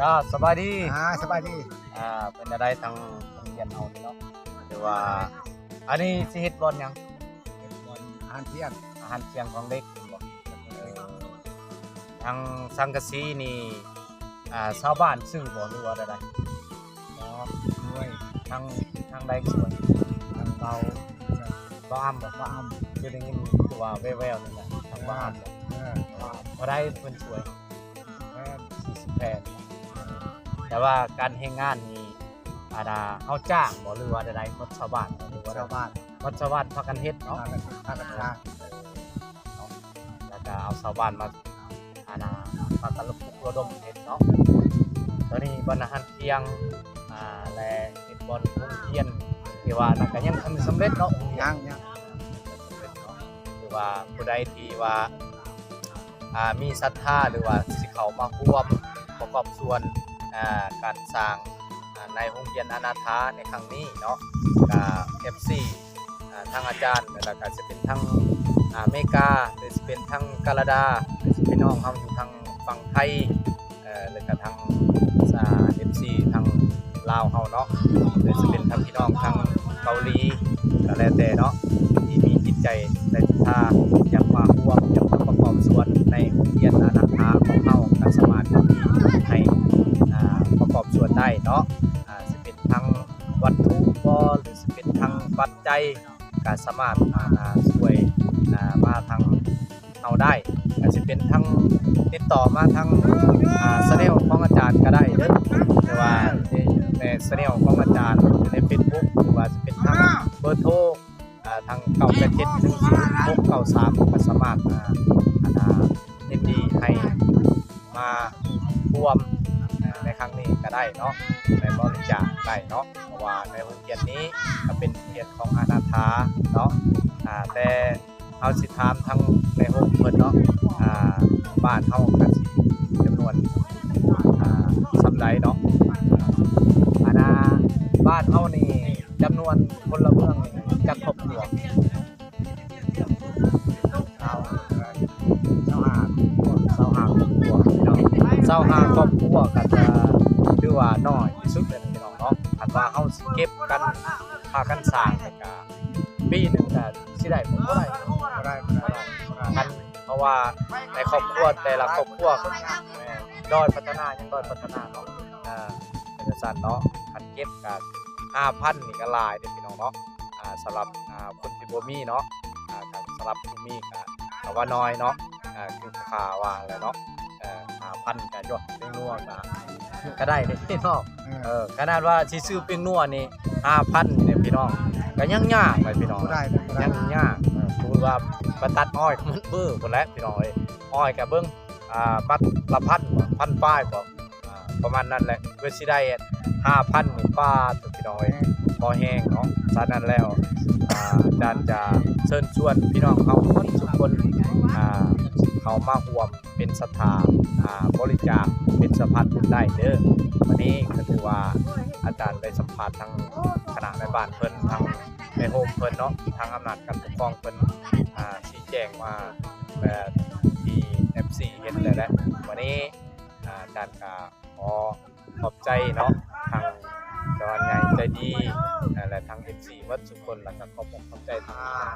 ອ່າ ສະບາຍດີ ອ່າ ສະບາຍດີ ອ່າ ເປັນຈັ່ງໃດທາງໂຮງຮຽນເຮົານີ້ເນາະ ຫຼືວ່າ ອັນນີ້ຊິເຮັດບ່ອນຫຍັງ? ເຮັດບ່ອນອາຫານທ່ຽງ ອາຫານທ່ຽງຂອງເດັກແມ່ນບໍ່? ເອີ ທາງສັງກະສີນີ້ ອ່າ ຊາວບ້ານຊື້ບໍ່ ຫຼືວ່າແນວໃດ? ບໍ່ ໂດຍ ທາງ ທາງໃດຊ່ວຍ? ທາງເບົາ ເບົາອຳບໍ່? ເບົາອຳ ຄືໄດ້ຍິນຄືວ່າແວ່ວໆ ນີ້ແຫຼະ ທາງເບົາອຳ ເອີ ເທົ່າໃດເພິ່ນຊ່ວຍ? ສີ່ສິບແຜ່ນ ແຕ່ວ່າການແຮງງານນີ້ ອັນນ່າ ເຮົາຈ້າງບໍ່ ຫຼືວ່າໃດໆ? ໝົດຊາວບ້ານບໍ່ ຫຼືວ່າໃດ? ໝົດຊາວບ້ານ ພາກັນເຮັດເນາະ ພາກັນ ພາກັນສ້າງເນາະ ແລ້ວກະເອົາຊາວບ້ານມາ ອັນນ່າ ພາກັນລະປຸກລະດົມເຮັດເນາະ ຕອນນີ້ບ່ອນອາຫານທ່ຽງ ອ່າ ແລະ ເຮັດບ່ອນໂຮງຮຽນ ທີ່ວ່ານັ້ນກະຍັງບໍ່ທັນສຳເລັດເນາະ ຍັງ ຍັງ ຍັງບໍ່ທັນສຳເລັດເນາະ ຫຼືວ່າຜູ້ໃດທີ່ວ່າ ອ່າ ມີສັດທາ ຫຼືວ່າຊິເຂົ້າມາຮ່ວມປະກອບສ່ວນ ອ່າ ການສ້າງ ອ່າ ໃນໂຮງຮຽນອະນາຖາໃນຄັ້ງນີ້ເນາະ ກະ ເອັຟຊີ ອ່າ ທາງອາຈານ ແລ້ວກະຊິເປັນທາງ ອ່າ ອາເມລິກາ ຫຼືຊິເປັນທາງການາດາ ຫຼືຊິເປັນພີ່ນ້ອງເຮົາຢູ່ທາງຝັ່ງໄທ ເອີ ແລ້ວກະທາງ ອ່າ ເອັຟຊີ ທາງລາວເຮົາເນາະ ຫຼືຊິເປັນທາງພີ່ນ້ອງທາງເກົາຫຼີ ກະແລ້ວແຕ່ເນາະ ທີ່ມີຈິດໃຈແລະສັດທາ ຢາກມາຮ່ວມ ຢາກມາປະກອບສ່ວນໃນໂຮງຮຽນອະນາຖາຂອງເຮົາ ກະສາມາດໃຫ້ ອ່າ ປະກອບສ່ວນໄດ້ເນາະ ອ່າ ຊິເປັນທາງວັດຖຸບໍ ຫຼືຊິເປັນທາງປັດໄຈ ກະສາມາດ ອ່າ ຊ່ວຍ ອ່າ ມາທາງ ເຮົາໄດ້ ອາດຊິເປັນທາງຕິດຕໍ່ມາທາງ ອ່າ ແຊນແນວຂອງອາຈານກະໄດ້ເດີ ຫຼືວ່າໃນແຊນແນວຂອງອາຈານຢູ່ໃນເຟສບຸກ ຫຼືວ່າຊິເປັນທາງເບີໂທ ອ່າ ທາງ ເກົ້າແປດເຈັດ ໜຶ່ງສູນ ຫົກເກົ້າສາມ ກະສາມາດ ອ່າ ອັນນ່າ ຍິນດີໃຫ້ມາຮ່ວມ ອ່າ ໃນຄັ້ງນີ້ກະໄດ້ເນາະ ໄດ້ບໍລິຈາກໄດ້ເນາະ ເພາະວ່າໃນໂຮງຮຽນນີ້ກະເປັນໂຮງຮຽນຂອງອະນາຖາເນາະ ອ່າ ແຕ່ ເຮົາຊິຖາມທາງແມ່ໂຮມເພິ່ນເນາະ ອ່າ ບ້ານເຮົາກະຊິຈຳນວນ ອ່າ ສ່ຳໃດເນາະ ອ່າ ອັນນ່າ ບ້ານເຮົານີ້ຈຳນວນພົນລະເມືອງນີ້ຈັກຄອບຄົວ? ຊາວຫ້າ ຊາວຫ້າຄອບຄົວເນາະ ຊາວຫ້າຄອບຄົວກະຈະຖືວ່າໜ້ອຍທີ່ສຸດແລ້ວພີ່ນ້ອງເນາະ ຄັນວ່າເຮົາຊິເກັບກັນ ພາກັນສ້າງ ກະປີໜຶ່ງກະຊິໄດ້ບໍ່? ບໍ່ໄດ້ ບໍ່ໄດ້ ບໍ່ໄດ້ ບໍ່ໄດ້ ຄັນ ເພາະວ່າໃນຄອບຄົວແຕ່ລະຄອບຄົວ ແມ່ນ ດ້ອຍພັດທະນາ ຍັງດ້ອຍພັດທະນາເນາະ ເອີ ເປັນຈັ່ງຊັ້ນເນາະ ຄັນເກັບກະຫ້າພັນນີ້ກະຫຼາຍເດ້ພີ່ນ້ອງເນາະ ອ່າ ສຳລັບ ອ່າ ຄົນທີ່ບໍ່ມີເນາະ ອ່າ ກະສຳລັບຜູ້ມີກະ ກະວ່າໜ້ອຍເນາະ ອ່າ ຄືຜູ້ຂ້າວ່າຫັ້ນແຫຼະເນາະ ເອີ ຫ້າພັນກະຢອດເປັນນົວກະ ກະໄດ້ເດ້ພີ່ນ້ອງ ເອີ ຂະໜາດວ່າຊິຊື້ເປັນນົວນີ້ຫ້າພັນນີ້ພີ່ນ້ອງ ກະຍັງຍາກເລີຍພີ່ນ້ອງ ບໍ່ໄດ້ ບໍ່ໄດ້ ຍັງຍາກ ເອີ ສົມມຸດວ່າໄປຕັດອ້ອຍມັນເບີພຸ້ນແຫຼະພີ່ນ້ອງເອີຍ ອ້ອຍກະເບິ່ງ ອ່າ ມັດລະພັນ ພັນປາຍບໍ ອ່າ ປະມານນັ້ນແຫຼະ ເພື່ອຊິໄດ້ຫ້າພັນນີ້ ປາດໂທ້ ພີ່ນ້ອງເອີຍ ພໍແຮງເນາະ ສະນັ້ນແລ້ວ ອ່າ ອາຈານຈະເຊີນຊວນພີ່ນ້ອງເຮົາໝົດທຸກຄົນ ອ່າ ເຂົ້າມາຮ່ວມ ເປັນສັດທາ ອ່າ ບໍລິຈາກເປັນສະພານບຸນໄດ້ເດີ. ວັນນີ້ກໍຖືວ່າອາຈານໄດ້ສຳພາດທາງຄະນະແມ່ບ້ານເພິ່ນ ທາງແມ່ໂຮມເພິ່ນເນາະ ທາງອຳນາດການປົກຄອງເພິ່ນ ອ່າ ຊີ້ແຈງມາ ແບບທີ່ເອັຟຊີເຫັນແລ້ວແຫຼະ. ວັນນີ້ ອ່າ ອາຈານກໍຂໍຂອບໃຈເນາະ ທາງເຈົ້າໃຫຍ່ໃຈດີ ແລະ ທາງເອັຟຊີເບິດທຸກຄົນ ແລ້ວກໍຂອບອົກຂອບໃຈທາງ